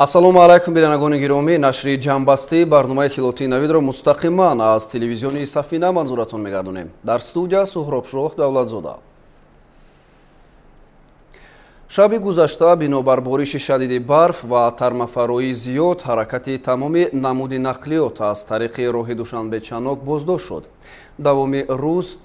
Ассалому алайкум, бинандагони гиромӣ. Нашри ҷамъбастии барномаи иттилоотии Навидро мустақиман аз телевизиони Сафина манзуратон мегардонем. Дар студия Суҳробшоҳ Давлатзода. Шаби гузашта бинобар бориши шадиди барф ва тармафароии зиёд ҳаракати тамоми намуди нақлиёт аз тариқи роҳи Душанбе-Чанок боздошт шуд. Давоми рӯз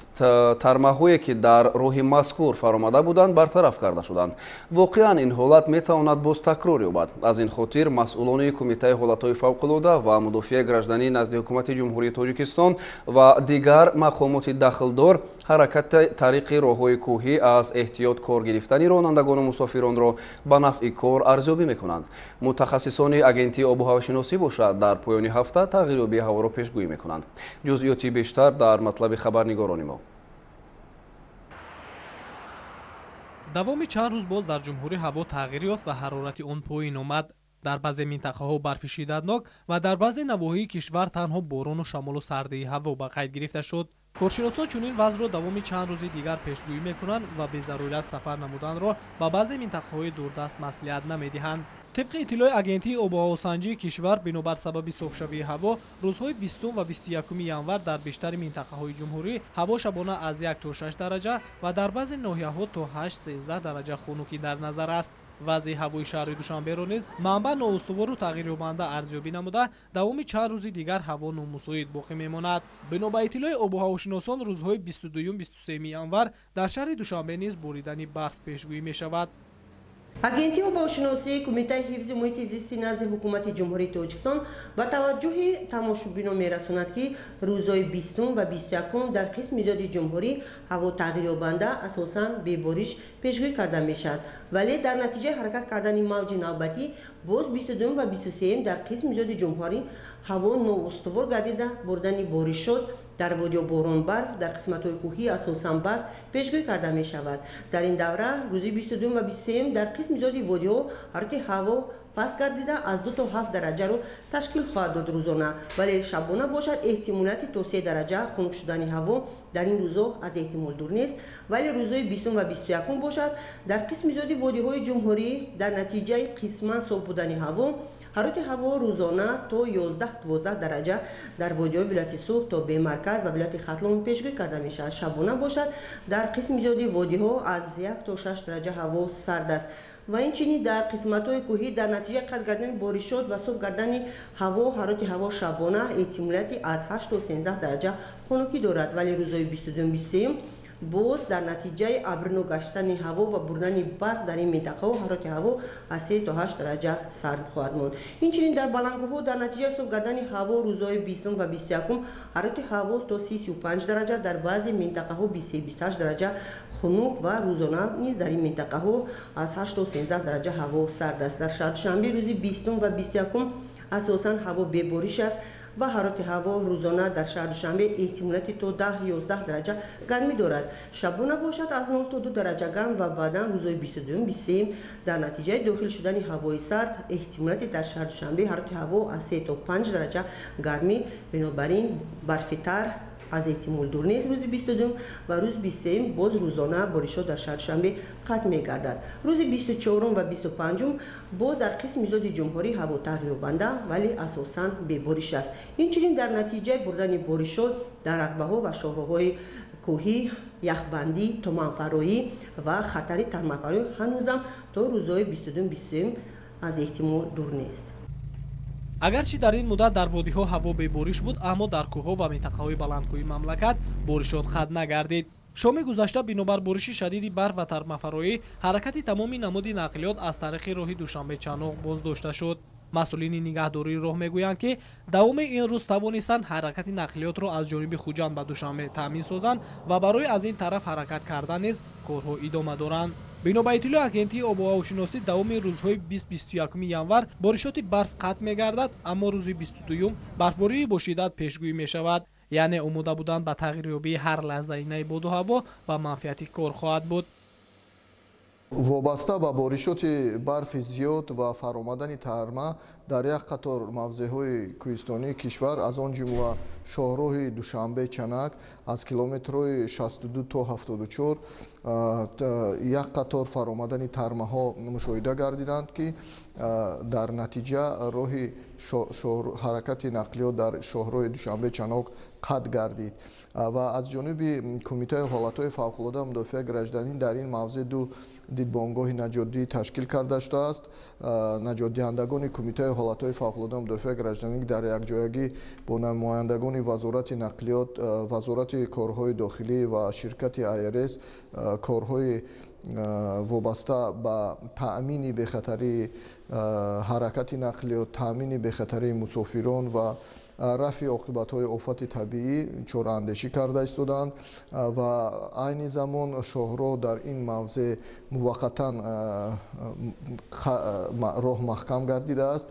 тармаҳое, ки дар роҳи мазкур фаромада буданд, бартараф карда шуданд. Воқеан ин ҳолат метавонад боз такрор ёбад. Аз ин хотир масъулони Кумитаи ҳолатҳои фавқулода ва мудофиаи граждании назди Ҳукумати Ҷумҳурии Тоҷикистон ва дигар мақомоти дахлдор ҳаракати тариқи роҳҳои кӯҳӣ аз эҳтиёт кор гирифтани ронандагону мусофиронро ба нафъи кор арзёбӣ мекунанд. Мутахассисони Агентии обу ҳавошиносӣ бошад, дар поёни ҳафта тағйирёбии ҳаворо пешгӯӣ мекунанд. Ҷузъиёти бештар дар матлаби хабарнигорони мо. Давоми чанд рӯз боз дар ҷумҳурӣ ҳаво тағйир ёфт ва ҳарорати он поин омад. Дар баъзе минтақаҳо барфи шиддатнок ва дар баъзе навоҳии кишвар танҳо борону шамолу сардии ҳаво ба қайд гирифта шуд. Коршиносон чунин вазъро давоми чанд рӯзи дигар пешгӯӣ мекунанд ва безарурат сафар намуданро ба баъзе минтақаҳои дурдаст маслиҳат намедиҳанд. Тибқи иттилои Агентии обуҳавосанҷии кишвар, бинобар сабаби софшавии ҳаво, рӯзҳои 20 ва 21 январ дар бештари минтақаҳои ҷумҳурӣ ҳаво шабона аз 1 то 6 дараҷа ва дар баъзе ноҳияҳо то 8-13 дараҷа хунукӣ дар назар аст. Вазъи ҳавои шаҳри Душанберо низ манбаъ ноустувору тағйирёбанда арзёбӣ намуда, давоми чанд рӯзи дигар ҳаво номусоид боқӣ мемонад. Бино ба иттилои обуҳавошиносон, рӯзҳои 22-23 январ дар шаҳри Душанбе низ боридани барф пешгӯӣ мешавад. Агентии обуҳавошиносии Кумитаи ҳифзи муҳити зисти назди Ҳукумати Ҷумҳурии Тоҷикистон ба таваҷҷӯҳи тамошобинон мерасонад, ки рӯзҳои 20 ва 21 дар қисми зиёди ҷумҳурӣ ҳаво тағйирёбанда, асосан бебориш пешгӯӣ карда мешавад. Вале дар натиҷаи ҳаракат кардани мавҷи навбатӣ боз 22 ва 23 дар қисми зиёди ҷумҳурӣ ҳаво ноустувор гардида, бурдани боришот дар водиё борон барф, дар қисматҳои кӯҳӣ асосан барф пешгӯӣ карда мешавад. Дар ин давра рӯзи 22 ва 23 дар қисми зиёди водиҳо ҳарорати ҳаво паст гардида, аз 2 то 7 дараҷаро ташкил хоҳад дод рӯзона, вале шабона бошад, эҳтимолияти то 3 дараҷа хунук шудани ҳаво дар ин рӯзҳо аз эҳтимол дур нест. Вале рӯзҳои 20 ва 21 бошад, дар қисми зиёди водиҳои ҷумҳурӣ дар натиҷаи қисман соф будани ҳаво ҳарорати ҳаво рӯзона то 11-12 дараҷа дар водиҳои вилояти Суғд то бемарказ ва вилояти Хатлон пешгӯӣ карда мешавад. Шабона бошад, дар қисми зиёди водиҳо аз 1 то 6 дараҷа ҳаво сард аст. Ва инчунин дар қисматҳои кӯҳӣ дар натиҷаи қатъ гардани боришот ва соф гардани ҳаво ҳарорати ҳаво шабона эҳтимолияти аз 8 то 13 дараҷа хунукӣ дорад. Вале рӯзҳои 22-23 боз дар натиҷаи абрнок гаштани ҳаво ва бурдани барф дар ин минтақаҳо ҳарорати ҳаво аз 3 то 8 дараҷа сард хоҳад монд. Инчунин дар баландгоҳҳо дар натиҷаи соф гардани ҳаво рӯзҳои 20 ва 21 ҳарорати ҳаво то 30-35 дараҷа, дар баъзе минтақаҳо 23-28 дараҷа хунук ва рӯзона низ дар ин минтақаҳо аз 8 то 13 дараҷа ҳаво сард аст. Дар шаҳри Душанбе рӯзи 20 ва 21 асосан ҳаво бебориш аст ва ҳарорати ҳаво рӯзона дар шаҳри Душанбе эҳтимолияти то 10-11 дараҷа гармӣ дорад. Шабона бошад, аз 0 то 2 дараҷа гарм ва баъдан рӯзҳои 22-23 дар натиҷаи дохил шудани ҳавои сард эҳтимолияти дар шаҳри Душанбе ҳарорати ҳаво аз 3 то 5 дараҷа гармӣ. Бинобар ин барфитар аз эҳтимол дур нест рӯзи 22 ва рӯзи 23 боз рӯзона боришот дар шаҳри Душанбе қатъ мегардад. Рӯзи 24 ва 25 боз дар қисми зиёди ҷумҳурӣ ҳаво тағйирёбанда, вале асосан бебориш аст. Инчунин дар натиҷаи бурдани боришот дар рағбаҳо ва шоҳроҳҳои кӯҳӣ яхбандӣ, туманфароӣ ва хатари тармафароӣ ҳанӯзам то рӯзҳои 22-23 аз эҳтимол дур нест. Агарчи дар ин муддат дар водиҳо ҳаво бебориш буд, аммо дар кӯҳҳо ва минтақаҳои баландкӯҳии мамлакат боришот қатъ нагардид. Шоми гузашта бинобар бориши шадиди барф ва тармафароӣ ҳаракати тамоми намуди нақлиёт аз тариқи роҳи Душанбе-Чаноқ боздошта шуд. Масъулини нигаҳдории роҳ мегӯянд, ки давоми ин рӯз тавонистанд ҳаракати нақлиётро аз ҷониби Хуҷанд ба Душанбе таъмин созанд ва барои аз ин тараф ҳаракат кардан низ корҳо идома доранд. Бино ба иттилои Агентии обуҳавошиносӣ, давоми рӯзҳои 20-21 январ боришоти барф қатъ мегардад, аммо рӯзи 22 барфбории бо шиддат пешгӯӣ мешавад. Яъне омода будан ба тағйирёбии ҳар лаҳзаи наи боду ҳаво ба манфиати кор хоҳад буд. Вобаста ба боришоти барфи зиёд ва фаромадани тарма дар як қатор мавзеъҳои кӯҳистонии кишвар, аз он ҷумла шоҳроҳи Душанбе-Чанак аз километрҳои 62 то 74 як қатор фаромадани тармаҳо мушоҳида гардиданд, ки дар натиҷа роҳи ҳаракати нақлиёт дар шоҳроҳи Душанбе-Чанок қатъ гардид ва аз ҷониби Кумитаи ҳолатҳои фавқулода мудофиаи гражданин дар ин мавзеъ ду дидбонгоҳи наҷотдиҳӣ ташкил карда шудааст. Наҷотдиҳандагони Кумитаи ҳолатҳои фавқулода мудофиаи гражданин дар якҷоягӣ бо намояндагони Вазорати нақлиёт, Вазорати корҳои дохилӣ ва ширкати АРС корҳои вобаста ба таъмини бехатарии ҳаракати нақлиёт, таъмини бехатарии мусофирон ва рафъи оқибатҳои офати табиӣ чораандешӣ карда истодаанд ва айни замон шоҳроҳ дар ин мавзеъ муваққатан роҳ маҳкам гардидааст.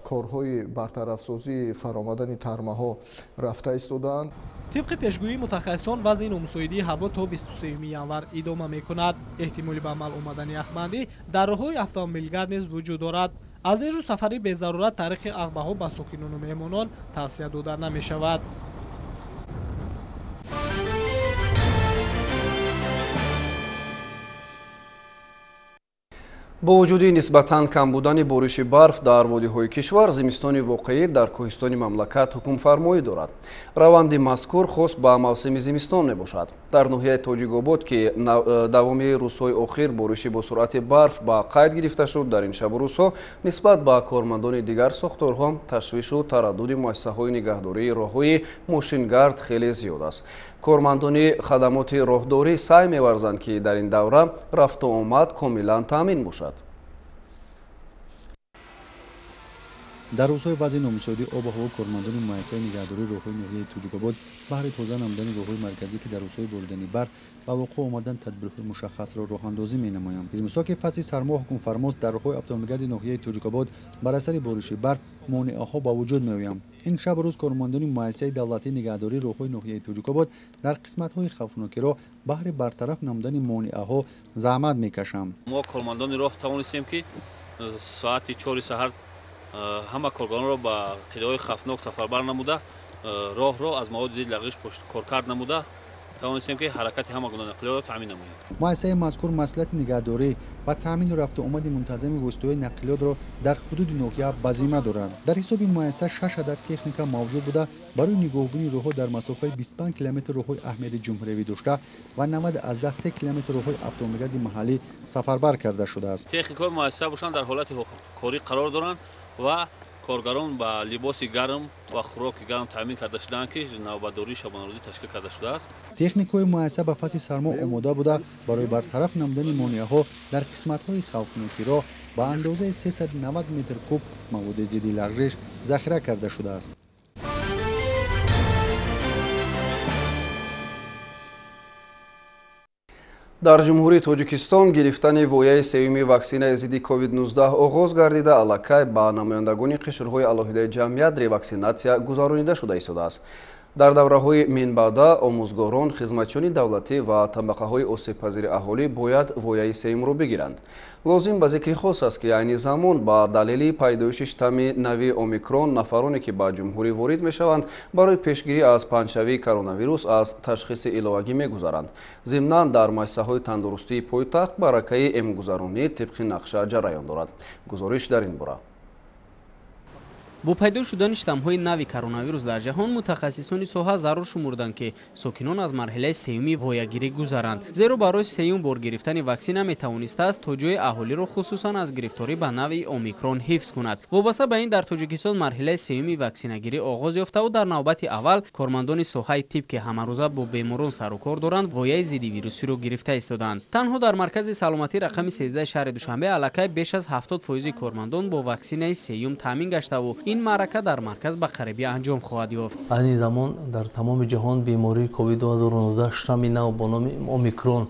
Корҳои бартарафсозии фаромадани тармаҳо рафта истодаанд. Тибқи пешгӯии мутахассисон, вазъи номусоидии ҳаво то 23 январ идома мекунад. Эҳтимоли ба амал омадани яхбандӣ дар роҳҳои автомобилгард низ вуҷуд дорад. Аз ин рӯ сафари безарурат тариқи ағбаҳо ба сокинону меҳмонон тавсия дода намешавад. Бо вуҷуди нисбатан кам будани бориши барф дар водиҳои кишвар, зимистони воқеӣ дар кӯҳистони мамлакат ҳукмфармоӣ дорад. Раванди мазкур хос ба мавсими зимистон мебошад. Дар ноҳияи Тоҷикобод, ки давоми рӯзҳои охир бориши бо суръати барф ба қайд гирифта шуд, дар ин шабу рӯзҳо нисбат ба кормандони дигар сохторҳо ташвишу тараддуди муассисаҳои нигаҳдории роҳҳои мошингард хеле зиёд аст. Кормандони хадамоти роҳдорӣ саъй меварзанд, ки дар ин давра рафту омад комилан таъмин бошад. Дар рӯзҳои вазъи номусоидии обу ҳаво кормандони муассисаи нигаҳдории роҳҳои ноҳияи Тоҷикобод баҳри тоза намудани роҳҳои марказӣ, ки дар рӯзҳои боридани барф ба воқеъ омадан, тадбирҳои мушаххасро роҳандозӣ менамоянд. Дилмусо, ки фасли сармо ҳукмфармост, дар роҳҳои автомобилгарди ноҳияи Тоҷикобод бар асари бориши барф монеаҳо ба вуҷуд меоянд. Ин шабу рӯз кормандони муассисаи давлатии нигаҳдории роҳҳои ноҳияи Тоҷикобод дар қисматҳои хавфноки роҳ баҳри бартараф намудани монеаҳо заҳмат мекашанд. Мо кормандони роҳ тавонистем, ки соати 4 саҳар ҳама коргаронро ба қидаҳои хавфнок сафарбар намуда, роҳро аз маводи зидди лағзиш коркард намуда тавонистем, ки ҳаракати ҳама гуна нақлиётро таъмин намоем. Муассисаи мазкур масъулияти нигаҳдорӣ ва таъмину рафту омади мунтазами воситаҳои нақлиётро дар ҳудуди ноҳия ба зимма дорад. Дар ҳисоби муассиса 6 адад техника мавҷуд буда, барои нигоҳубини роҳҳо дар масофаи 25 километр роҳҳои аҳамияти ҷумҳуриявӣ дошта ва 93 километр роҳҳои автомобилгарди маҳаллӣ сафарбар карда шудааст. Техникаҳои муассиса бошанд дар ҳолати корӣ қарор доранд ва коргарон ба либоси гарм ва хӯроки гарм таъмин карда шудаанд, ки навбатдории шабонарӯзӣ ташкил карда шудааст. Техникаҳои муассиса ба фасли сармо омода буда, барои бартараф намудани монеаҳо дар қисматҳои хавфноки роҳ ба андозаи 390 метр куб маводи зидди лағзиш захира карда шудааст. Дар Ҷумҳурии Тоҷикистон гирифтани вояи сеюми ваксинаи зидди COVID-19 оғоз гардида, аллакай ба намояндагони қишрҳои алоҳидаи ҷамъият реваксинатсия гузаронида шуда истодааст. Дар давраҳои минбаъда омӯзгорон, хизматчиёни давлатӣ ва табақаҳои осебпазири аҳолӣ бояд вояи сеюмро бигиранд. Лозим ба зикри хос аст, ки айни замон ба далели пайдоиши штамми нави омикрон нафароне, ки ба ҷумҳурӣ ворид мешаванд, барои пешгирӣ аз паҳншавии коронавирус аз ташхиси иловагӣ мегузаранд. Зимнан дар муассисаҳои тандурустии пойтахт баракаи эмгузаронӣ тибқи нақша ҷараён дорад. Гузориш дар ин бора. Бо пайдо шудани штаммҳои нави коронавирус дар ҷаҳон мутахассисони соҳа зарур шумурданд, ки сокинон аз марҳилаи сеюми воягирӣ гузаранд, зеро барои сеюм бор гирифтани ваксина метавонистааст то ҷои аҳолиро хусусан аз гирифторӣ ба нави омикрон ҳифз кунад. Вобаста ба ин дар Тоҷикистон марҳилаи сеюми ваксинагирӣ оғоз ёфтаву дар навбати аввал кормандони соҳаи тиб, ки ҳамарӯза бо беморон сарукор доранд, вояи зиддивирусиро гирифта истодаанд. Танҳо дар маркази саломатӣ рақами 13 шаҳри Душанбе аллакай беш аз 70% кормандон бо ваксинаи сеюм таъмин гаштаву ин маърака дар марказ ба қарибӣ анҷом хоҳад ёфт. Айни замон дар тамоми ҷаҳон бемории COVID-19 штамми нав бо номи омикрон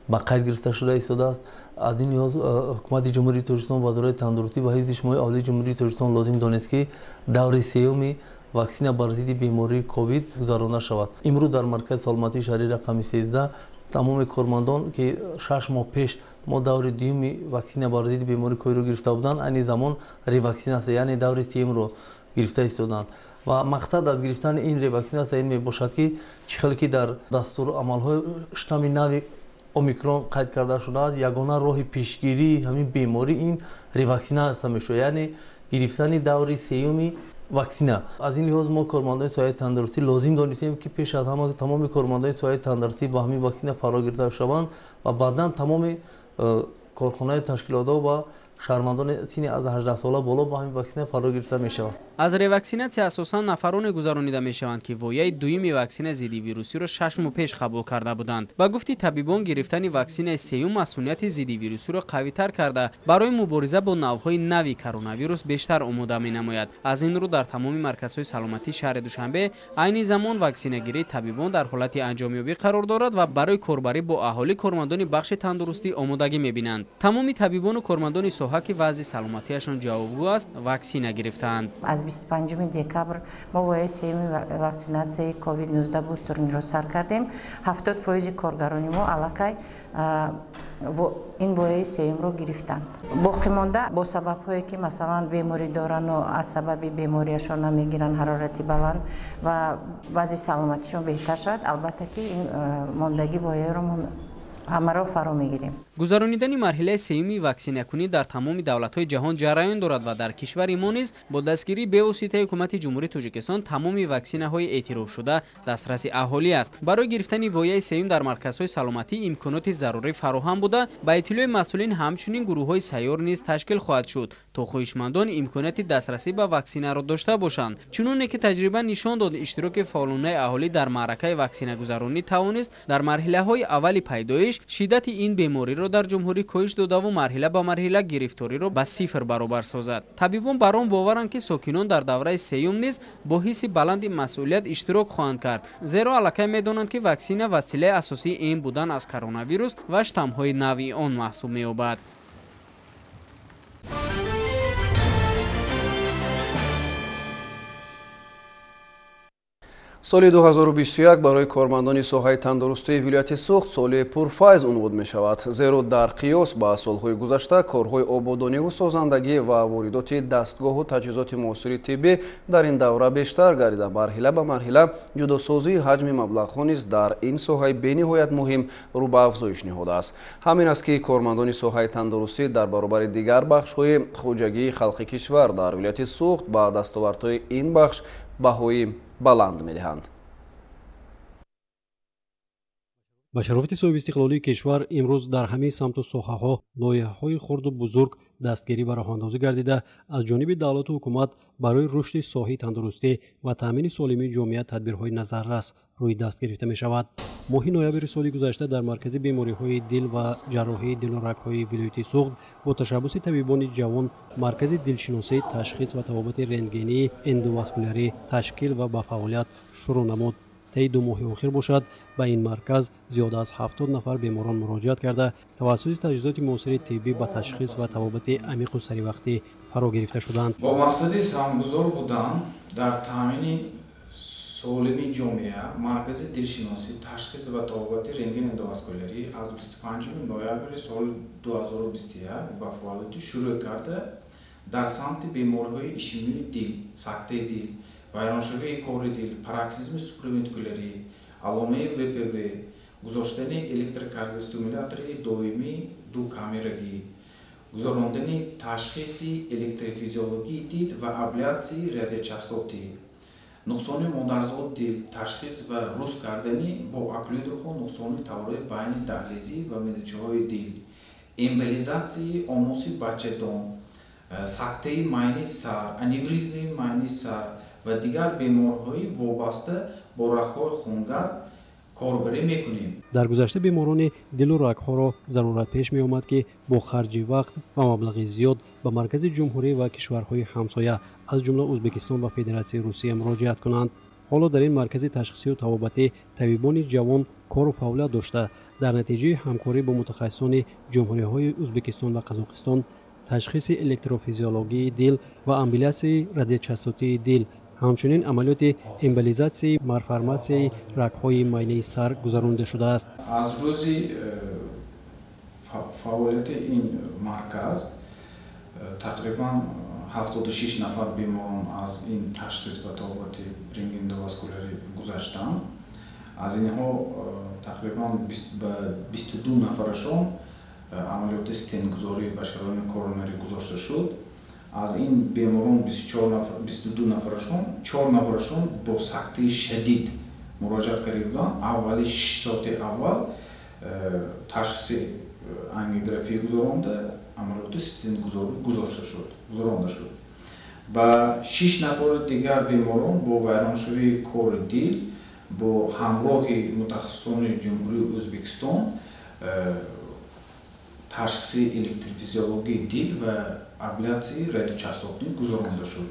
ба қайд гирифта шуда истодааст. Аз ин лиҳоз ҳукумати Ҷумҳурии Тоҷикистон, Вазорати тандурустӣ ва ҳифзи иҷтимоии аҳолии Ҷумҳурии Тоҷикистон лозим донист, ки даври сеюми ваксина бар зидди бемории ковид гузаронда шавад. Имрӯз дар маркази саломатии шаҳрии рақами 13 тамоми кормандон, ки 6 моҳ пеш мо даври дуюми ваксина бар зидди бемории ковидро гирифта буданд, айни замон реваксинатсия, яъне даври сеюмро гирифта истоданд. Ва мақсад аз гирифтани ин реваксинатсия ин мебошад, ки чӣ хеле ки дар дастуру-амалҳои штамми нави омикрон қайд карда шудааст, ягона роҳи пешгирии ҳамин беморӣ ин реваксинатсия мешавад, яъне гирифтани даври сеюми ваксина. Аз ин лиҳоз мо кормандони соҳаи тандурустӣ лозим донистем, ки пеш аз ҳама тамоми кормандони соҳаи тандурустӣ ба ҳамин ваксина фаро гирифта шаванд ва баъдан тамоми корхонаи ташкилотҳо ва шаҳрвандони синни аз 18 сола боло ба ҳамин ваксина фаро гирифта мешаванд. Аз реваксинатсия асосан нафароне гузаронида мешаванд, ки вояи дуюми ваксина зидди вирусиро 6 моҳ пеш қабул карда буданд. Ба гуфти табибон, гирифтани ваксинаи сеюм масунияти зидди вирусиро қавитар карда, барои мубориза бо навъҳои нави коронавирус бештар омода менамояд. Аз ин рӯ дар тамоми марказҳои саломатии шаҳри Душанбе айни замон ваксинагирии табибон дар ҳолати анҷомёбӣ қарор дорад ва барои корбарӣ бо аҳолӣ кормандони бахши тандурустӣ омодагӣ мебинанд. Тамоми табибону кормандони соҳа, ки вазъи саломатиашон ҷавобгӯ аст, ваксина гирифтаанд. Аз 25 декабр мо вояи сеюми ваксинатсияи COVID-19 бустерниро сар кардем. 70% коргарони мо аллакай ин вояи сеюмро гирифтанд. Боқӣ монда бо сабабҳое ки масалан беморӣ дорану аз сабаби бемориашон намегиранд, ҳарорати баланд ва вазъи саломатишон беҳтар шавад, албатта ки ин мондагӣ вояро мо ҳамаро фаро мегирем. Гузаронидани марҳилаи сеюми ваксинакунӣ дар тамоми давлатҳои ҷаҳон ҷараён дорад ва дар кишвари мо низ бо дастгирии бевоситаи ҳукумати Ҷумҳурии Тоҷикистон тамоми ваксинаҳои эътирофшуда дастраси аҳолӣ аст. Барои гирифтани вояи сеюм дар марказҳои саломатӣ имконоти зарурӣ фароҳам буда, ба иттилои масъулин ҳамчунин гурӯҳҳои сайёр низ ташкил хоҳад шуд, то хоҳишмандон имконияти дастрасӣ ба ваксинаро дошта бошанд. Чуноне ки таҷриба нишон дод, иштироки фаъолонаи аҳолӣ дар маъракаи ваксинагузаронӣ тавонист дар марҳилаҳои аввали пайдоиш шиддати ин бемориро дар ҷумҳурӣ коҳиш додаву марҳила ба марҳила гирифториро ба сифр баробар созад. Табибон бар он боваранд, ки сокинон дар давраи сеюм низ бо ҳисси баланди масъулият иштирок хоҳанд кард, зеро аллакай медонанд, ки ваксина василаи асосии эм будан аз коронавирус ва штаммҳои нави он маҳсуб меёбад. Соли 2021 барои кормандони соҳаи тандурустии вилояти Суғд соли пурфайз унвод мешавад, зеро дар қиёс ба солҳои гузашта корҳои ободониву созандагӣ ва воридоти дастгоҳу таҷҳизоти муосири тиббӣ дар ин давра бештар гардида, марҳила ба марҳила ҷудосозии ҳаҷми маблағҳо низ дар ин соҳаи бениҳоят муҳим рӯ ба афзоиш ниҳодааст. Ҳамин аст, ки кормандони соҳаи тандурустӣ дар баробари дигар бахшҳои хоҷагии халқи кишвар дар вилояти Суғд ба дастовардҳои ин бахш баҳои баланд медиҳанд. Ба шарофати соҳибистиқлолии кишвар имрӯз дар ҳамаи самту соҳаҳо лоиҳаҳои хурду бузург дастгирӣ ва роҳандозӣ гардида, аз ҷониби давлату ҳукумат барои рушди соҳаи тандурустӣ ва таъмини солимии ҷомеа тадбирҳои назаррас рӯи даст гирифта мешавад. Моҳи ноябри соли гузашта дар маркази бемориҳои дил ва ҷарроҳии дилу рагҳои вилояти Суғд бо ташаббуси табибони ҷавон маркази дилшиносӣ, ташхис ва табобати рентгении эндоваскулярӣ ташкил ва ба фаъолият шурӯъ намуд. Таи 2 моҳи охир бошад, ба ин марказ зиёда аз 70 нафар беморон муроҷиат карда, тавассути таҷҳизоти муосири тиббӣ ба ташхис ва табобати амиқу саривақтӣ фаро гирифта шуданд. Бо мақсади саҳмгузор будан дар таъмини солими ҷомеа, маркази дилшиносӣ, ташхис ва табобати рентген эндоваскулярӣ аз 25 ноябри соли 2021 ба фаъолияти шурӯъ карда, дар самти бемориҳои ишемии дил, сактаи дил, вайроншавии кори дил, пароксизми суправентрикулярӣ, аломаи ВПВ, гузоштани электрокардиостимулятори доимӣ дукамерагӣ, гузарондани ташхиси электрофизиологии дил ва абляцияи радиочастотӣ, нуқсони модарзод дил, ташхис ва рӯст кардани бо оклюдерҳо нуқсони таврои байни даҳлизӣ ва медачаҳои дил, эмболизатсияи омоси бачадон, сактаи майни сар, аневризмаи майни сар ва дигар бемориҳои вобаста бо рагҳои хунгард корбарӣ мекунем. Дар гузашта беморони дилу рагҳоро зарурат пеш меомад, ки бо харҷи вақт ва маблағи зиёд ба маркази ҷумҳурӣ ва кишварҳои ҳамсоя аз ҷумла Ӯзбекистон ва Федератсияи Русия муроҷиат кунанд. Ҳоло дар ин маркази ташхисию табобатӣ табибони ҷавон кору фаъолият дошта, дар натиҷаи ҳамкорӣ бо мутахассисони ҷумҳуриҳои Ӯзбекистон ва Қазоқистон ташхиси электрофизиологии дил ва амбуляцияи радиочастотии дил, ҳамчунин амалиёти эмболизатсияи малформатсияи рагҳои майнаи сар гузаронида шудааст. Аз рӯзи фаъолияти ин марказ тақрибан 76 нафар беморон аз ин ташхис ва табобати рентгендоваскулярӣ гузаштанд. Аз инҳо тақрибан 22 нафарашон амалиёти стентгузорӣ ба шароини коронарӣ гузошта шуд. Аз ин беморон 22 нафарашон, 4 нафарашон бо сактаи шадид муроҷиат карда буданд. Аввали 6 соати аввал ташхиси ангиография гузаронда, амалиёти стентгузорӣ гузаронда шуд. Ба 6 нафари дигар беморон бо вайроншавии кори дил бо ҳамроҳи мутахассисони Ҷумҳурии Ӯзбекистон ташхиси электрофизиологии дил ва абляцияи радиочастотӣ гузаронда шуд.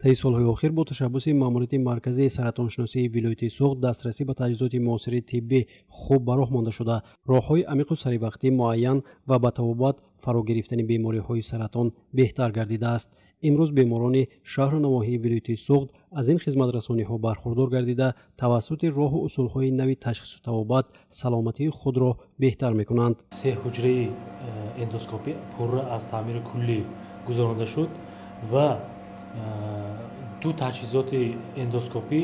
Таи солҳои охир бо ташаббуси маъмурияти марказии саратоншиносии вилояти Суғд дастрасӣ ба таҷҳизоти муосири тиббӣ хуб ба роҳ монда шуда, роҳҳои амиқу саривақтӣ муайян ва ба табобат фаро гирифтани бемориҳои саратон беҳтар гардидааст. Имрӯз беморони шаҳру навоҳии вилояти Суғд аз ин хизматрасониҳо бархурдор гардида, тавассути роҳу усулҳои нави ташхису табобат саломатии худро беҳтар мекунанд. Се ҳуҷраи эндоскопӣ пурра аз таъмири куллӣ гузаронда шуд ва ду таҷҳизоти эндоскопӣ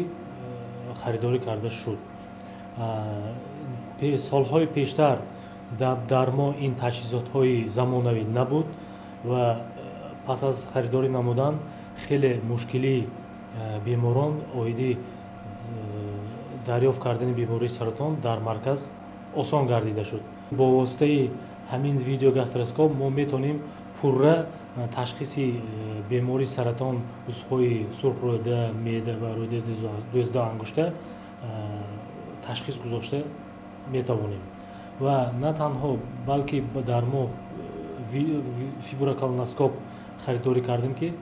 харидорӣ карда шуд. Солҳои пештар дар мо ин таҷҳизотҳои замонавӣ набуд ва пас аз харидорӣ намудан хеле мушкилии беморон оиди дарёфт кардани бемории саратон дар марказ осон гардида шуд. Бо воситаи ҳамин видеогастроскоп мо метавонем пурра ташхиси бемории саратон узвҳои сурх рӯда, меъда ва рӯдаи 12 ангушта ташхис гузошта метавонем. Ва на танҳо, балки дар мо фиброколоноскоп харидорӣ кардем, ки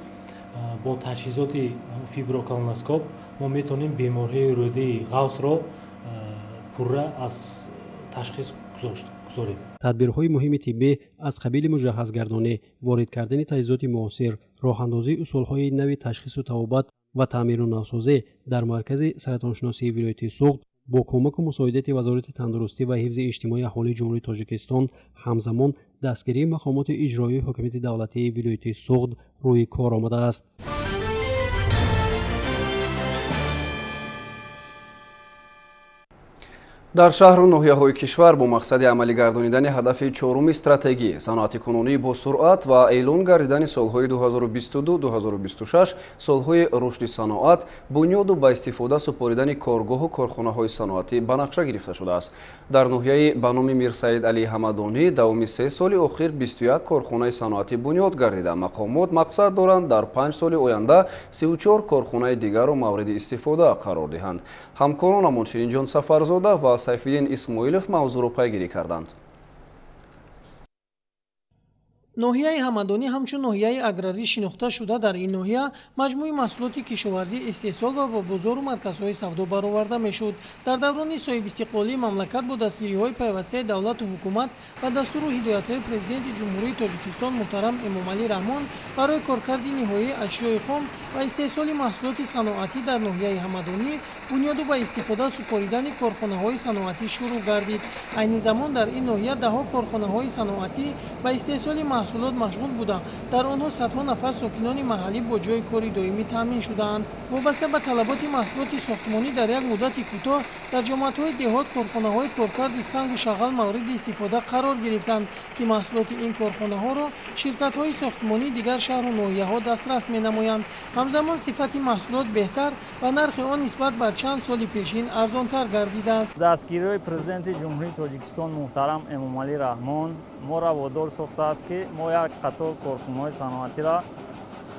бо таҷҳизоти фиброколоноскоп мо метавонем бемориҳои рӯдаи ғавсро пурра аз ташхис гузорем. Тадбирҳои муҳими тиббӣ аз қабили муҷаҳҳазгардонӣ, ворид кардани таҷҳизоти муосир, роҳандозии усулҳои нави ташхису табобат ва таъмиру навсозӣ дар маркази саратоншиносии вилояти Суғд бо кӯмаку мусоидати Вазорати тандурустӣ ва ҳифзи иҷтимоии аҳолии Ҷумҳурии Тоҷикистон, ҳамзамон дастгирии мақомоти иҷроии ҳокимияти давлатии вилояти Суғд рӯи кор омадааст. Дар шаҳру ноҳияҳои кишвар бо мақсади амалигардонидани ҳадафи чоруми стратегӣ саноати кунунӣ бо суръат ва эълон гардидани солҳои 2022-2026 солҳои рушди саноат, бунёду ба истифода супоридани коргоҳу корхонаҳои саноатӣ ба нақша гирифта шудааст. Дар ноҳияи ба номи Мирсаид Алӣ Ҳамадонӣ давоми 3 соли охир 21 корхонаи саноатӣ бунёд гардида, мақомот мақсад доранд дар 5 соли оянда 34 корхонаи дигарро мавриди истифода қарор диҳанд. Ҳамкоронамон Ширинҷон Сафарзода ва Сайфиддин Исмоилов мавзӯъро пайгирӣ карданд. Ноҳияи Ҳамадонӣ ҳамчун ноҳияи аграрӣ шинохта шуда, дар ин ноҳия маҷмӯи маҳсулоти кишоварзӣ истеҳсол ва ба бозору марказҳои савдо бароварда мешуд. Дар даврони соҳибистиқлолии мамлакат бо дастгириҳои пайвастаи давлату ҳукумат ва дастуру ҳидоятҳои Президенти Ҷумҳурии Тоҷикистон муҳтарам Эмомалӣ Раҳмон барои коркарди ниҳоии ашёи хом ва истеҳсоли маҳсулоти саноатӣ дар ноҳияи Ҳамадонӣ бунёду ба истифода супоридани корхонаҳои саноатӣ шурӯъ гардид. Айни замон дар ин ноҳия даҳҳо корхонаҳои саноатӣ ба истеҳсоли маҳсулот машғул буда, дар онҳо садҳо нафар сокинони маҳаллӣ бо ҷойи кори доимӣ таъмин шудаанд. Вобаста ба талаботи маҳсулоти сохтмонӣ дар як муддати кӯтоҳ дар ҷамоатҳои деҳот корхонаҳои коркарди сангу шағал мавриди истифода қарор гирифтанд, ки маҳсулоти ин корхонаҳоро ширкатҳои сохтмонии дигар шаҳру ноҳияҳо дастрас менамоянд. Ҳамзамон сифати маҳсулот беҳтар ва нархи он нисбат ба чанд соли пешин арзонтар гардидааст. Дастгириҳои Президенти Ҷумҳурии Тоҷикистон муҳтарам Эмомалӣ Раҳмон моро водор сохтааст, ки мо як қатор корхонаҳои саноатиро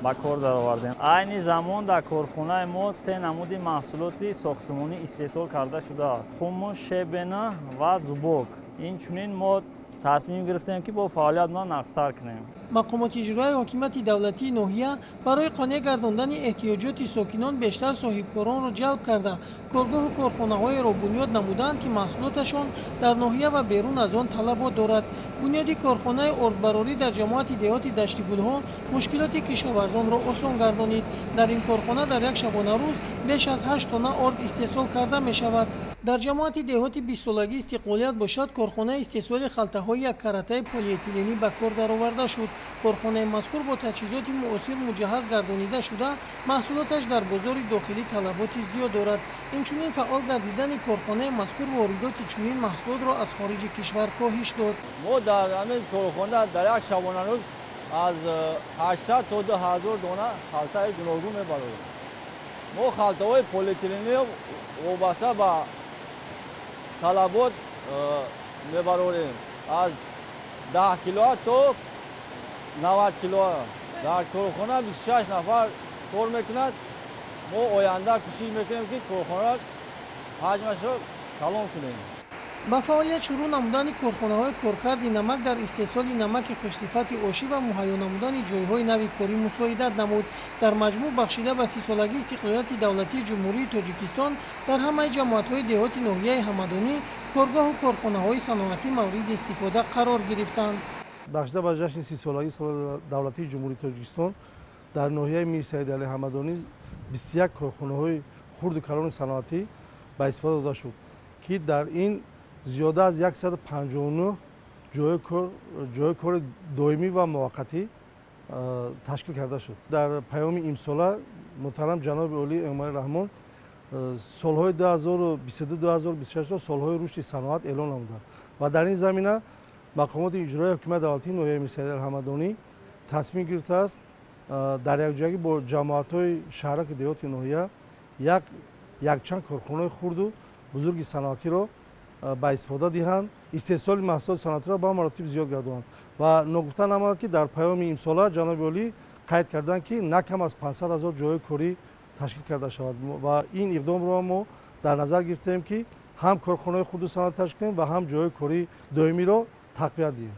ба кор даровардем. Айни замон дар корхонаи мо 3 намуди маҳсулоти сохтмонӣ истеҳсол карда шудааст: хуму, шебена ва зубок. Инчунин мо тасмим гирифтем, ки бо фаъолият мо нақсар кунем. Мақомоти иҷроияи ҳокимияти давлатии ноҳия барои қонеъ гардондани эҳтиёҷоти сокинон бештар соҳибкоронро ҷалб карда, коргоҳу корхонаҳоеро бунёд намуданд, ки маҳсулоташон дар ноҳия ва берун аз он талабот дорад. Бунёди корхонаи ордбарорӣ дар ҷамоати деҳоти Даштигулҳо мушкилоти кишоварзонро осон гардонид. Дар ин корхона дар як шабонарӯз беш аз 8 тонна орд истеҳсол карда мешавад. Дар ҷамоати деҳоти 20-солагии истиқлолият бошад, корхонаи истеҳсоли халтаҳои яккаратаи полиэтиленӣ ба кор дароварда шуд. Корхонаи мазкур бо таҷҳизоти муосир муҷаҳҳаз гардонида шуда, маҳсулоташ дар бозори дохилӣ талаботи зиёд дорад. Инчунин фаъол гардидани корхонаи мазкур воридоти чунин маҳсулотро аз хориҷи кишвар коҳиш дод. Мо дар ҳамин корхона дар як шабонарӯз аз 800 то 2000 дона халтаи гуногун мебарорем. Мо халтаҳои полиэтиленӣ вобаста ба талабот мебарорем аз 10 кило то 90 кило. Дар корхона 26 нафар кор мекунад. Мо оянда кӯшиш мекунем, ки корхона ҳаҷмашро калон кунем. Ба фаъолият шурӯъ намудани корхонаҳои коркарди намак дар истеҳсоли намаки хушсифати ошӣ ва муҳайё намудани ҷойҳои нави корӣ мусоидат намуд. Дар маҷмӯъ бахшида ба 30-солагии истиқлолияти давлатии Ҷумҳурии Тоҷикистон дар ҳамаи ҷамоатҳои деҳоти ноҳияи Ҳамадонӣ коргоҳу корхонаҳои саноатӣ мавриди истифода қарор гирифтанд. Бахшида ба ҷашни 30-солагии давлатии Ҷумҳурии Тоҷикистон дар ноҳияи Мирсаид Алӣ Ҳамадонӣ 21 корхонаҳои хурду калони саноатӣ ба истифода дода шуд, ки дар ин зиёда аз 159 ҷойи кори доимӣ ва муваққатӣ ташкил карда шуд. Дар паёми имсола муҳтарам ҷаноби олӣ Эмомалӣ Раҳмон солҳои 2022-2026 солҳои рушди саноат эълон намуданд ва дар ин замина мақомоти иҷроияи ҳукумати давлатии ноҳияи Мирсаид Алӣ Ҳамадонӣ тасмим гирифтааст дар якҷоягӣ бо ҷамоатҳои шаҳраку деҳоти ноҳия якчанд корхонаҳои хурду бузурги саноатиро ба истифода диҳанд, истеҳсоли маҳсулоти саноатиро ба маротиб зиёд гардонанд. Ва ногуфта намонад, ки дар паёми имсола ҷаноби олӣ қайд карданд, ки на кам аз 500 ҳазор ҷойи корӣ ташкил карда шавад ва ин иқдомро мо дар назар гирифтем, ки ҳам корхонаҳои хурду саноат ташкил кунем ва ҳам ҷойи кории доимиро тақвият диҳем.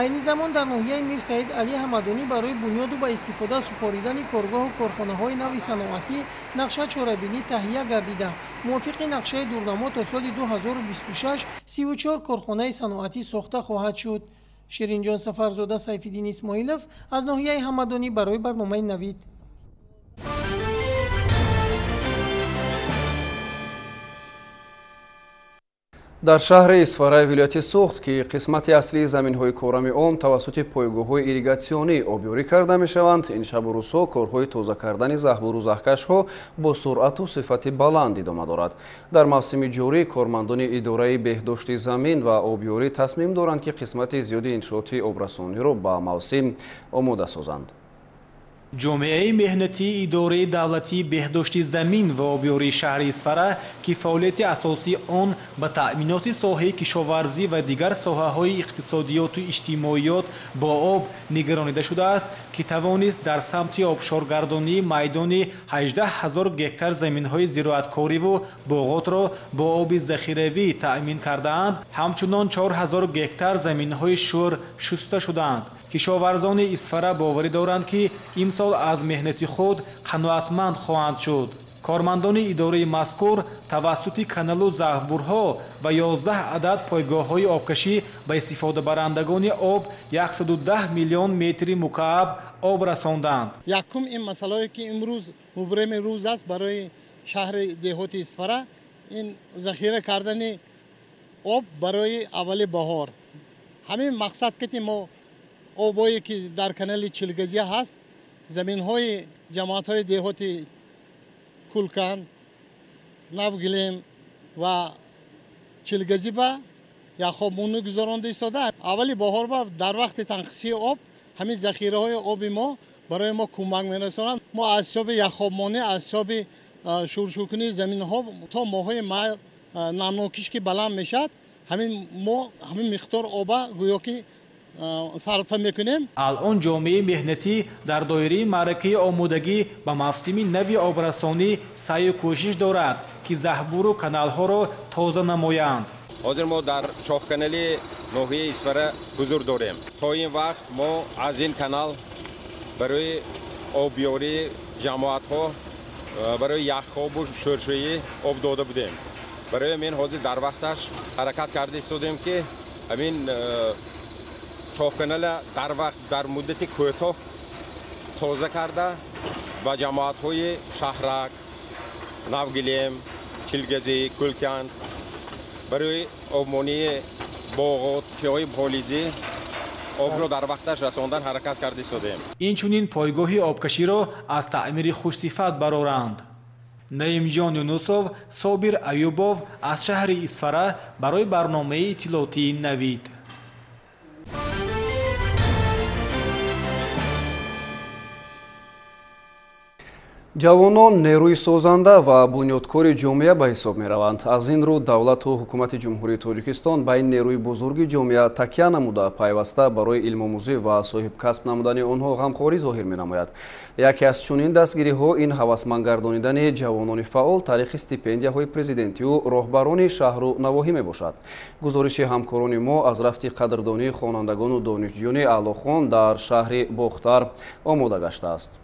Айни замон дар ноҳияи Мирсаид Алӣ Ҳамадонӣ барои бунёду ба истифода супоридани коргоҳу корхонаҳои нави саноатӣ нақша чорабинӣ таҳия гардида. Мувофиқи нақшаи дурнамо то соли 2026 34 корхонаи саноатӣ сохта хоҳад шуд. Ширинҷон Сафарзода, Сайфиддин Исмоилов аз ноҳияи Ҳамадонӣ барои барномаи Навид. Дар шаҳри Исфараи вилояти Суғд, ки қисмати аслии заминҳои корами он тавассути пойгоҳҳои ирригатсионӣ обёрӣ карда мешаванд, ин шабу рӯзҳо корҳои тоза кардани заҳбуру заҳкашҳо бо суръату сифати баланд идома дорад. Дар мавсими ҷорӣ кормандони идораи беҳдошти замин ва обёрӣ тасмим доранд, ки қисмати зиёди иншооти обрасониро ба мавсим омода созанд. Ҷомеаи меҳнатии идораи давлатии беҳдошти замин ва обёрии шаҳри Исфара, ки фаъолияти асосии он ба таъминоти соҳаи кишоварзӣ ва дигар соҳаҳои иқтисодиёту иҷтимоиёт бо об нигаронида шудааст, ки тавонист дар самти обшоргардонии майдони 18 ҳазор гектар заминҳои зироаткориву боғотро бо оби захиравӣ таъмин кардаанд, ҳамчунон 4 ҳазор гектар заминҳои шӯр шуста шудаанд. Кишоварзони Исфара боварӣ доранд, ки имсол аз меҳнати худ қаноатманд хоҳанд шуд. Кормандони идораи мазкур тавассути каналу заҳбурҳо ва 11 адад пойгоҳҳои обкашӣ ба истифодабарандагони об 110 миллион метри мукааб об расонданд. Якум ин масъалае, ки имрӯз мубрами рӯз аст барои шаҳри деҳоти Исфара, ин захира кардани об барои аввали баҳор. Ҳамин мақсад ки мо обое ки дар канали Чилгазия ҳаст, заминҳои ҷамоатҳои деҳоти Кулкан, Навгилем ва Чилгазӣ ба яхобмонӣ гузаронда истода. Аввали баҳор ба дар вақти танқисии об ҳамин захираҳои оби мо барои мо кӯмак мерасонанд. Мо аз ҳисоби яхобмонӣ, аз ҳисоби шуршӯкунии заминҳо то моҳҳои май намнокиш ки баланд мешавад, ҳамин мо ҳамин миқдор оба гӯё ки сарфа мекунем. Алон ҷомеаи меҳнатӣ дар доираи маъракаи омодагӣ ба мавсими нави обрасонӣ саъю кӯшиш дорад, ки заҳбуру каналҳоро тоза намоянд. Ҳозир мо дар чоҳканали ноҳияи Исфара ҳузур дорем. То ин вақт мо аз ин канал барои обёрии ҷамоатҳо, барои яххобу шӯршӯӣ об дода будем. Барои ҳамин ҳозир дар вақташ ҳаракат карда истодем, ки ҳамин чоҳканала дар вақт дар муддати кӯтоҳ тоза карда ба ҷамоатҳои Шаҳрак, Навгилем, Чилгазӣ, Кулкан Барои обмонии боғотчиҳои полизӣ обро дар вақташ расондан ҳаракат карда истодем. Инчунин пойгоҳи обкаширо аз таъмири хушсифат бароранд. Наимҷон Юнусов, Собир Аюбов аз шаҳри Исфара барои барномаи иттилоотии Навид. Ҷавонон нерӯи созанда ва бунёдкори ҷомеа ба ҳисоб мераванд. Аз ин рӯ давлату ҳукумати Ҷумҳурии Тоҷикистон ба ин нерӯи бузурги ҷомеа такя намуда, пайваста барои илмомӯзӣ ва соҳибкасб намудани онҳо ғамхорӣ зоҳир менамояд. Яке аз чунин дастгириҳо ин ҳавасмандгардонидани ҷавонони фаъол тариқи стипендияҳои президентию роҳбарони шаҳру навоҳӣ мебошад. Гузориши ҳамкорони мо аз рафти қадрдонии хонандагону донишҷӯёни аълохон дар шаҳри Бохтар омода гаштааст.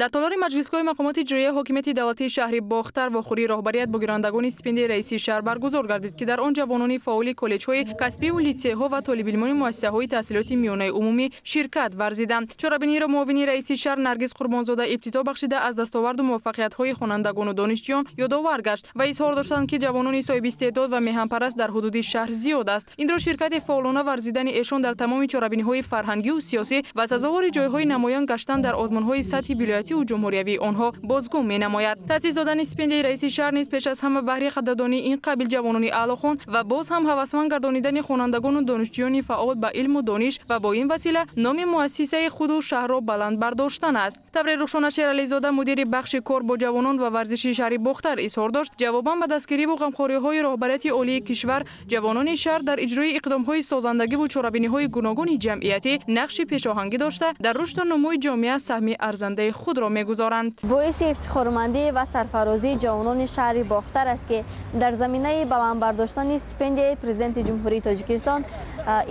Дар толори маҷлисгоҳи мақомоти иҷроияи ҳокимияти давлатии шаҳри Бохтар вохӯрии роҳбарият бо гирандагони стипендияи раиси шаҳр баргузор гардид, ки дар он ҷавонони фаъоли коллеҷҳои касбиву литсейҳо ва толибилмони муассисаҳои таҳсилоти миёнаи умумӣ ширкат варзиданд. Чорабиниро муовини раиси шаҳр Наргиз Қурбонзода ифтитоҳ бахшида, аз дастоварду муваффақиятҳои хонандагону донишҷӯён ёдовар гашт ва изҳор доштанд, ки ҷавонони соҳибистеъдод ва меҳанпараст дар ҳудуди шаҳр зиёд аст. Инро ширкати фаъолона варзидани эшон дар тамоми чорабиниҳои фарҳангию сиёсӣ ва сазовори ҷойҳои намоён гаштан дар озмунҳои сатҳи вилоятӣ ҷумҳуриявии онҳо бозгум менамояд. Таъсис додани стипендияи раиси шаҳр низ пеш аз ҳама баҳри қадрдонии ин қабил ҷавонони аълохон ва боз ҳам ҳавасманд гардонидани хонандагону донишҷӯёни фаъол ба илму дониш ва бо ин васила номи муассисаи худу шаҳрро баланд бардоштан аст. Тавре Рухшона Шерализода, мудири бахши кор бо ҷавонон ва варзиши шаҳри Бохтар изҳор дошт, ҷавобан ба дастгириву ғамхориҳои роҳбарияти олии кишвар ҷавонони шаҳр дар иҷрои иқдомҳои созандагиву чорабиниҳои гуногуни ҷамъиятӣ нақши пешоҳангӣ дошта, дар рушду нумӯи ҷомеа саҳми арзандаи худро мегузоранд. Боиси ифтихормандӣ ва сарфарозии ҷавонони шаҳри Бохтар аст, ки дар заминаи баланд бардоштани стипендияи президенти Ҷумҳурии Тоҷикистон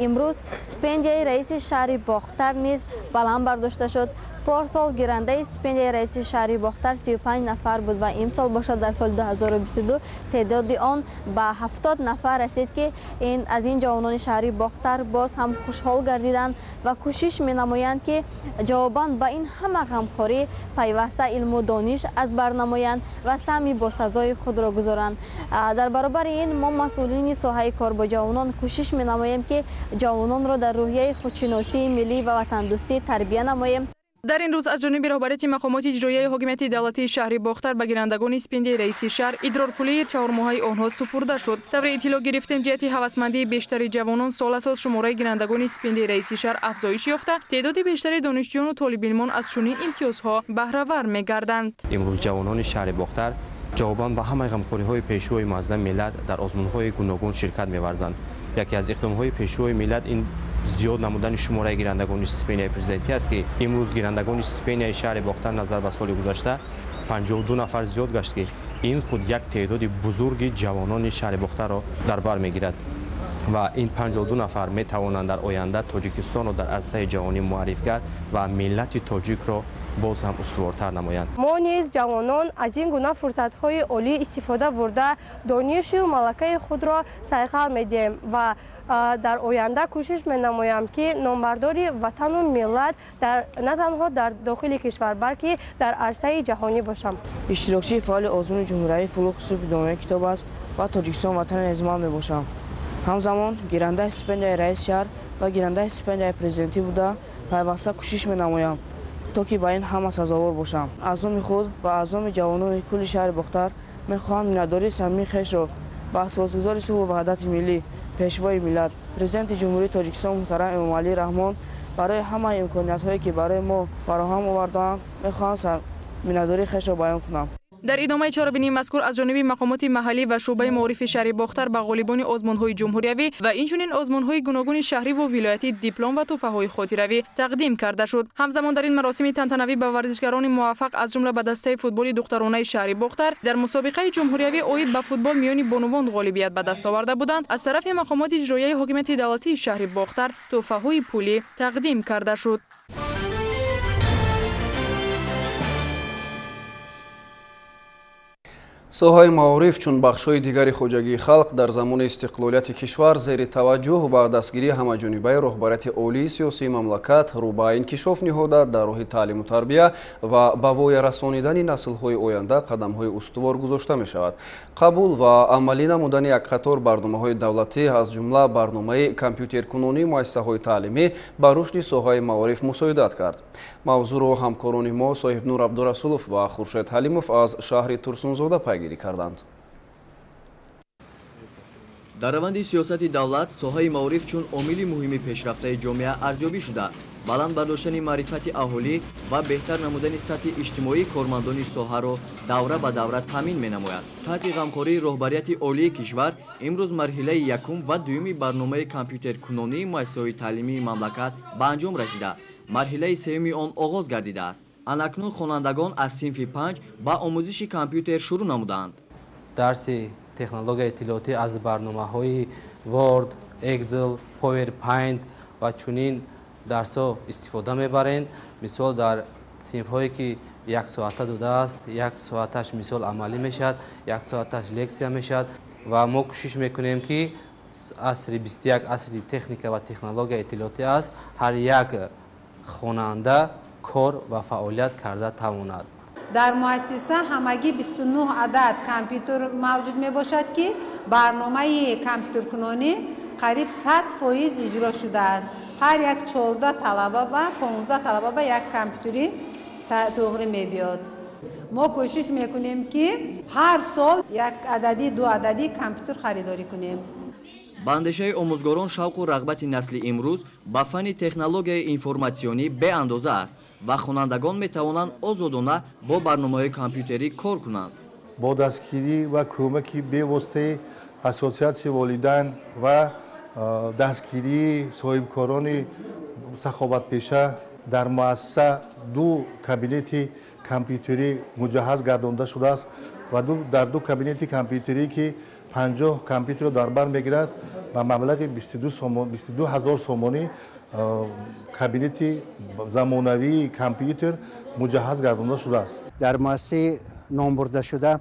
имрӯз стипендияи раиси шаҳри Бохтар низ баланд бардошта шуд. Порсол гирандаи стипендияи раиси шаҳри Бохтар 35 нафар буд ва имсол бошад дар соли 2022 теъдоди он ба 70 нафар расид, ки аз ин ҷавонони шаҳри Бохтар боз ҳам хушҳол гардиданд ва кӯшиш менамоянд, ки ҷавобан ба ин ҳама ғамхорӣ пайваста илму дониш аз бар намоянд ва саҳми босазои худро гузоранд. Дар баробари ин мо масъулини соҳаи кор бо ҷавонон кӯшиш менамоем, ки ҷавононро дар рӯҳияи худшиносии миллӣ ва ватандӯстӣ тарбия намоем. Дар ин рӯз аз ҷониби роҳбарияти мақомоти иҷроияи ҳокимияти давлатии шаҳри Бохтар ба гирандагони стипендияи раиси шаҳр идрорпулии чаҳормоҳаи онҳо супурда шуд. Тавре иттилоъ гирифтем, ҷиҳати ҳавасмандии бештари ҷавонон сол аз сол шумораи гирандагони стипендияи раиси шаҳр афзоиш ёфта, теъдоди бештари донишҷӯёну толибилмон аз чунин имтиёзҳо баҳравар мегарданд. Имрӯз ҷавонони шаҳри Бохтар ҷавобан ба ҳамаи ғамхориҳои пешвои муаззами миллат дар озмунҳои гуногун ширкат меварзанд. Яке аз иқдомҳои пешвои миллат ин зиёд намудани шумораи гирандагони стипендияи президентӣ аст, ки имрӯз гирандагони стипендияи шаҳри Бохтар назар ба соли гузашта 52 нафар зиёд гашт, ки ин худ як теъдоди бузурги ҷавонони шаҳри Бохтарро дар бар мегирад ва ин 52 нафар метавонанд дар оянда Тоҷикистонро дар арсаи ҷаҳонӣ муаррифгар ва миллати тоҷикро боз ҳам устувортар намоянд. Мо низ ҷавонон аз ин гуна фурсатҳои олӣ истифода бурда, донишу малакаи худро сайқал медиҳем ва дар оянда кӯшиш менамоям, ки номбардори ватану миллат на танҳо дар дохили кишвар, балки дар арсаи ҷаҳонӣ бошам. Иштирокчии фаъоли озмуни ҷумҳуриявии Фурӯғи субҳи донои китоб аст ва Тоҷикистон ватани азиман мебошам. Ҳамзамон гирандаи стипендияи раиси шаҳр ва гирандаи стипендияи президентӣ буда, пайваста кӯшиш менамоям, то ки ба ин ҳама сазовор бошам. Аз номи худ ва аз номи ҷавонони кулли шаҳри Бохтар мехоҳам миннатдории самимии хешро ба асосгузори сулҳу ваҳдати миллӣ, пешвои миллат, президенти Ҷумҳурии Тоҷикистон муҳтарам Эмомалӣ Раҳмон барои ҳамаи имкониятҳое, ки барои мо фароҳам овардаанд, мехоҳам миннатдории хешро баён кунам. Дар идомаи чорабинии мазкур аз ҷониби мақомоти маҳаллӣ ва шӯъбаи маорифи шаҳри Бохтар ба ғолибони озмунҳои ҷумҳуриявӣ ва инчунин озмунҳои гуногуни шаҳриву вилоятӣ диплом ва тӯҳфаҳои хотиравӣ тақдим карда шуд. Ҳамзамон дар ин маросими тантанавӣ ба варзишгарони муваффақ аз ҷумла ба дастаи футболи духтаронаи шаҳри Бохтар дар мусобиқаи ҷумҳуриявӣ оид ба футбол миёни бонувон ғолибият ба даст оварда буданд, аз тарафи мақомоти иҷроияи ҳокимияти давлатии шаҳри Бохтар тӯҳфаҳои пулӣ тақдим карда шуд. Соҳаи маориф чун бахшҳои дигари хоҷагии халқ дар замони истиқлолияти кишвар зери таваҷҷӯҳ ва дастгирии ҳамаҷонибаи роҳбарияти олии сиёсии мамлакат рӯ ба инкишоф ниҳода, дар роҳи таълиму тарбия ва ба воя расонидани наслҳои оянда қадамҳои устувор гузошта мешавад. Қабул ва амалӣ намудани як қатор барномаҳои давлатӣ, аз ҷумла барномаи компютеркунонии муассисаҳои таълимӣ, ба рушди соҳаи маориф мусоидат кард. Мавзӯъро ҳамкорони мо Соҳибнур Абдурасулов ва Хуршед Ҳалимов аз шаҳри Турсунзода пайгирӣ карданд. Дар раванди сиёсати давлат соҳаи маориф чун омили муҳими пешрафтаи ҷомеа арзёбӣ шуда, баланд бардоштани маърифати аҳолӣ ва беҳтар намудани сатҳи иҷтимоии кормандони соҳаро давра ба давра таъмин менамояд. Таҳти ғамхории роҳбарияти олии кишвар имрӯз марҳилаи якум ва дуюми барномаи компютеркунонии муассисаҳои таълимии мамлакат ба анҷом расида, марҳилаи сеюми он оғоз гардидааст. Анакнун хонандагон аз синфи 5 ба омӯзиши компютер шурӯъ намуданд. Дарси технологияи иттилоотӣ аз барномаҳои Word, Excel, PowerPoint ва чунин дарсҳо истифода мебарем. Мисол, дар синфҳое ки як соата додааст, як соаташ мисол амалӣ мешавад, як соаташ лексия мешавад ва мо кӯшиш мекунем, ки асри 21 асри техника ва технологияи иттилоотӣ аст, ҳар як хонанда кор ва фаъолият карда тавонад. Дар муассиса ҳамагӣ 29 адад компютер мавҷуд мебошад, ки барномаи компютеркунонӣ қариб 100% иҷро шудааст. Ҳар як 14 талаба ба 15 талаба ба як компютери туғри мебиёд. Мо кӯшиш мекунем, ки ҳар сол як адади, ду адади компютер харидорӣ кунем. Ба андешаи омӯзгорон, шавқу рағбати насли имрӯз ба фанни технологияи информатсионӣ беандоза аст ва хонандагон метавонанд озодона бо барномаҳои компютерӣ кор кунанд. Бо дастгирӣ ва кӯмаки бевоситаи ассотсиатсияи волидайн ва дастгирии соҳибкорони саховатпеша дар муассиса ду кабинети компютерӣ муҷаҳҳаз гардонда шудааст ва дар ду кабинети компютерӣ, ки 50 компютерро дар бар мегирад, ба маблағи 22 ҳазор сомонӣ кабинети замонавии компютер муҷаҳҳаз гардонда шудааст. Дар муассисаи номбурдашуда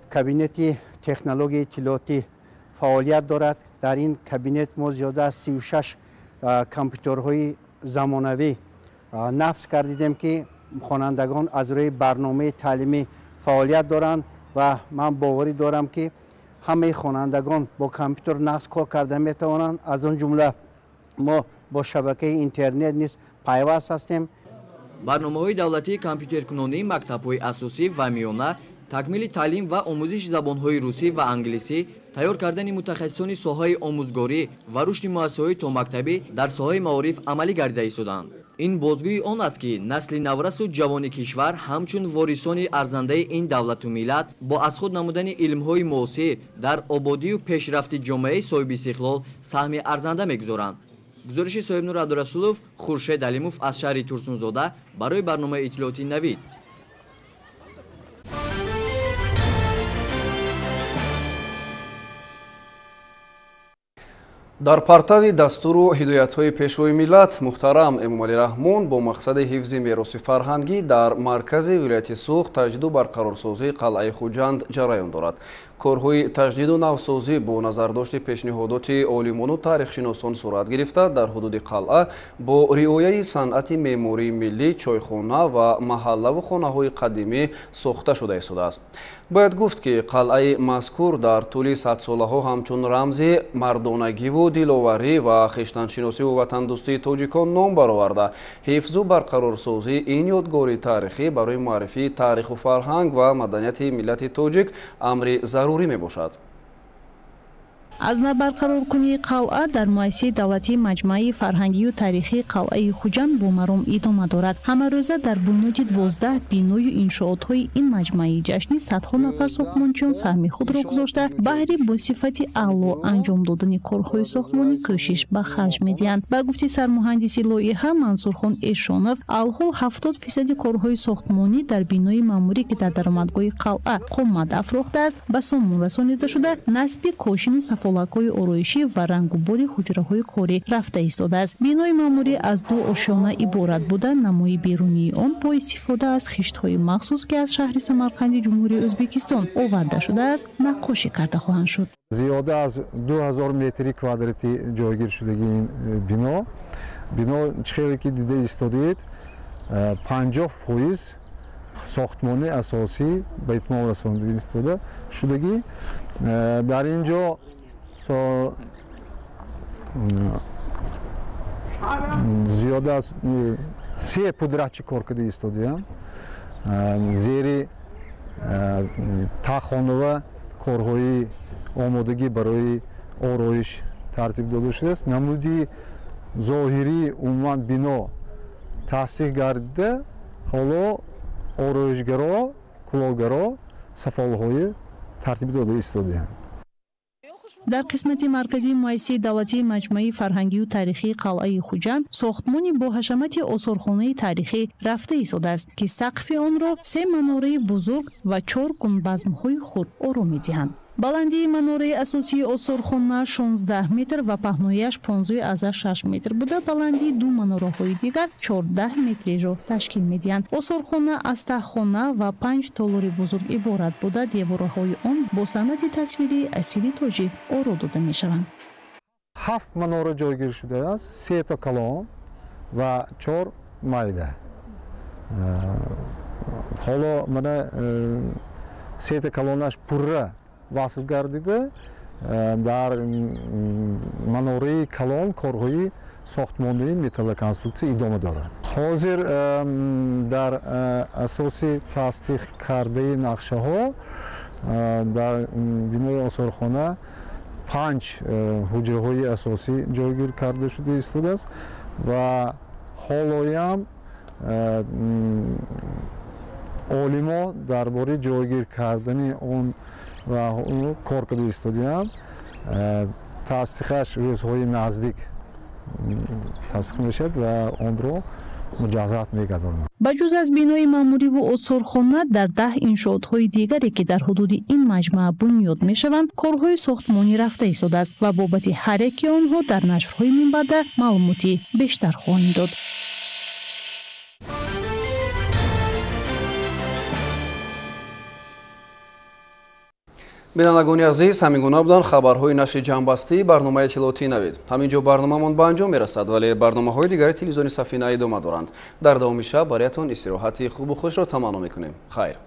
кабинети технологияи иттилоотӣ фаъолият дорад. Дар ин кабинет мо зиёда аз 36 компютерҳои замонавӣ насб кардидем, ки хонандагон аз рӯи барномаи таълимӣ фаъолият доранд ва ман боварӣ дорам, ки ҳамаи хонандагон бо компютер нағз кор карда метавонанд. Аз он ҷумла мо бо шабакаи интернет низ пайваст ҳастем. Барномаҳои давлатии компютеркунонии мактабҳои асосӣ ва миёна, такмили таълим ва омӯзиши забонҳои русӣ ва англисӣ, тайёр кардани мутахассисони соҳаи омӯзгорӣ ва рушди муассисаҳои томактабӣ дар соҳаи маориф амалӣ гардида истоданд. Ин бозгӯи он аст, ки насли наврасу ҷавони кишвар ҳамчун ворисони арзандаи ин давлату миллат бо аз худ намудани илмҳои муосир дар ободию пешрафти ҷомеаи соҳибистиқлол саҳми арзанда мегузоранд. Гузориши Соҳибнур Абдурасулов, Хуршед Алимов аз шаҳри Турсунзода барои барномаи иттилоотии Навид. Дар партави дастуру ҳидоятҳои пешвои миллат муҳтарам Эмомалӣ Раҳмон бо мақсади ҳифзи мероси фарҳангӣ дар маркази вилояти Суғд таҷдиду барқарорсозии қалъаи Хуҷанд ҷараён дорад. Корҳои таҷдиду навсозӣ бо назардошти пешниҳодоти олимону таърихшиносон сурат гирифта, дар ҳудуди қалъа бо риояи санъати меъмории миллӣ чойхона ва маҳаллаву хонаҳои қадимӣ сохта шуда истодааст. Бояд гуфт, ки қалъаи мазкур дар тӯли садсолаҳо ҳамчун рамзи мардонагиву диловарӣ ва хештаншиносиву ватандӯстии тоҷикон ном бароварда, ҳифзу барқарорсозии ин ёдгори таърихӣ барои муаррифии таъриху фарҳанг ва маданияти миллати тоҷик амри зарурӣ мебошад. Аз набарқароркунии қалъа дар муассисаи давлатии маҷмӯаи фарҳангию таърихии қалъаи Хуҷанд бо маром идома дорад. Ҳамарӯза дар бунёди 12 биною иншоотҳои ин маҷмӯаи ҷашнӣ садҳо нафар сохтмончиён саҳми худро гузошта, баҳри бо сифати аъло анҷом додани корҳои сохтмонӣ кӯшиш ба харҷ медиҳанд. Ба гуфти сармуҳандиси лоиҳа Мансурхон Эшонов, алҳол 70% корҳои сохтмонӣ дар бинои маъмурӣ, ки дар даромадгоҳи қалъа қомат афрохтааст, ба сомон расонида шуда, насби кошину полакҳои ороишӣ ва рангубори ҳуҷраҳои корӣ рафта истодааст. Бинои маъмурӣ аз ду ошёна иборат буда, намои берунии он бо истифода аз хиштҳои махсус, ки аз шаҳри Самарқанди Ҷумҳурии Ӯзбекистон оварда шудааст, наққошӣ карда хоҳанд шуд. Зиёда аз 2000 метри квадратӣ ҷойгир шудагии ин бино. Бино чӣ хеле ки дида истодаед, 50% сохтмони асосӣ ба итмом расонида истода шудагӣ. Дар ин ҷо зиёда аз 3 пудрачи кор карда истодаям. Зери тахонова корҳои омодагӣ барои ороиш тартиб дода шудааст. Намуди зоҳирии умуман бино тасдиқ гардида, ҳоло ороишгаро, кулолгаро сафолҳои тартиб дода истодаанд. Дар қисмати марказии муассисаи давлатии маҷмӯаи фарҳангию таърихии қалъаи Хуҷанд сохтмони бо ҳашамати осорхонаи таърихӣ рафта истодааст, ки сақфи онро 3 манораи бузург ва 4 гунбазмҳои хурд оро медиҳанд. Баландии манораи асосии осорхона 16 метр ва паҳнояш 15,6 метр буда, баландии ду манораҳои дигар 14 метриро ташкил медиҳанд. Осорхона аз таҳхона ва 5 толори бузург иборат буда, девораҳои он бо санъати тасвирии асили тоҷик оро дода мешаванд. 7 манора ҷойгир шудааст, 3 то калон ва 4 майда. Ҳоло мана 3 та калонаш пурра васл гардида, дар манораи калон корҳои сохтмонии металлоконструксия идома дорад. Ҳозир дар асоси тасдиқ кардаи нақшаҳо дар бинои осорхона 5 ҳуҷраҳои асосӣ ҷойгир карда шуда истодааст ва ҳолоям олимо дар бораи ҷойгир кардани он ва кор карда истодаанд. Тасдиқаш рӯзҳои наздик тасдиқ мешавад ва онро муҷаззат мегардонанд. Ба ҷуз аз бинои маъмуриву осорхона, дар 10 иншоотҳои дигаре, ки дар ҳудуди ин маҷмӯа бунёд мешаванд, корҳои сохтмонӣ рафта истодааст ва бобати ҳар яки онҳо дар нашрҳои минбаъда маълумоти бештар хоҳем дод. Бинандагони азиз, ҳамин гуна буданд хабарҳои нашри ҷамъбастии барномаи иттилоотии Навид. Ҳамин ҷо барномаамон ба анҷом мерасад, вале барномаҳои дигари телевизиони Сафина идома доранд. Дар давоми шаб бароятон истироҳати хубу хушро таманно мекунем. Хайр.